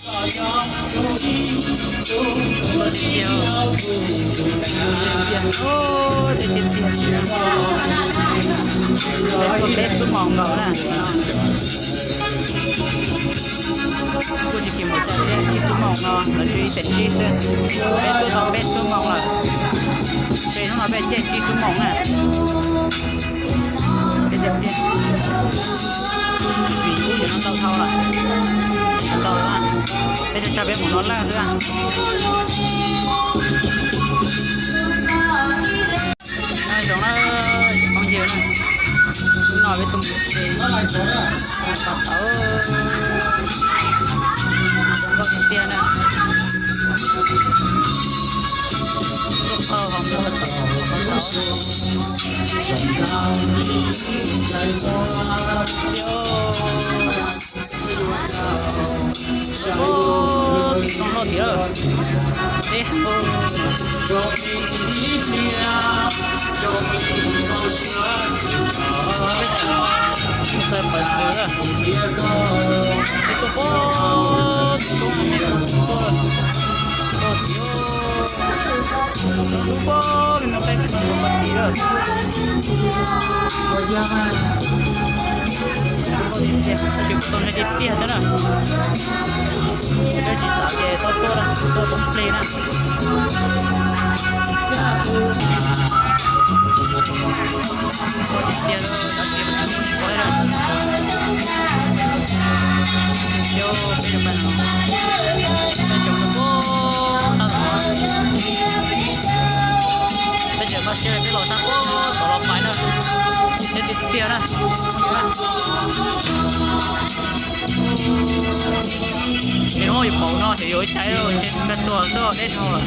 Tiag tiag, tiag tiag, tiag tiag. Peb tuaj peb xuab moos nkaus na. Kuj tsis kis mus cas thiab, ib xuab moos no lawv tswv ib xees tsib xwb. Peb tuaj tau peb xuab moos lawm, ces hnub no peb caij tsib xuab moos na. Tiag tiag, tiag. Vim ub yuav no tau dhau lawm, tau lawm, peb tso tseg peb mus no lawm xwb. Nyob zoo na, phooj ywg na, hnub no peb tuaj mus tsev, tau tau, zoo nkauj tiag tiag na. Tuaj qhov muag tau, tau. Tim no loj tiag. Peb, peb txawm pawv txwv lawm. Peb tuaj pem toj, pem toj, pem toj tiag. Lub pob me no peb tuaj pem tim lawm. Tab sis kuv tau ntshai tiag tiag thiab na. Peb tsis tas ces txhob tuaj, tuaj poob plig na. Tiag tiag, tab sis tsis paub na. Yo, peb tseem pais no, peb tseem mus, peb tseem pab siab peb los tag, tod los pais na. Tiag tiag na. Ces no yus paum no ces yuav ib cai ces tag tuag xwb deb dhau lawm.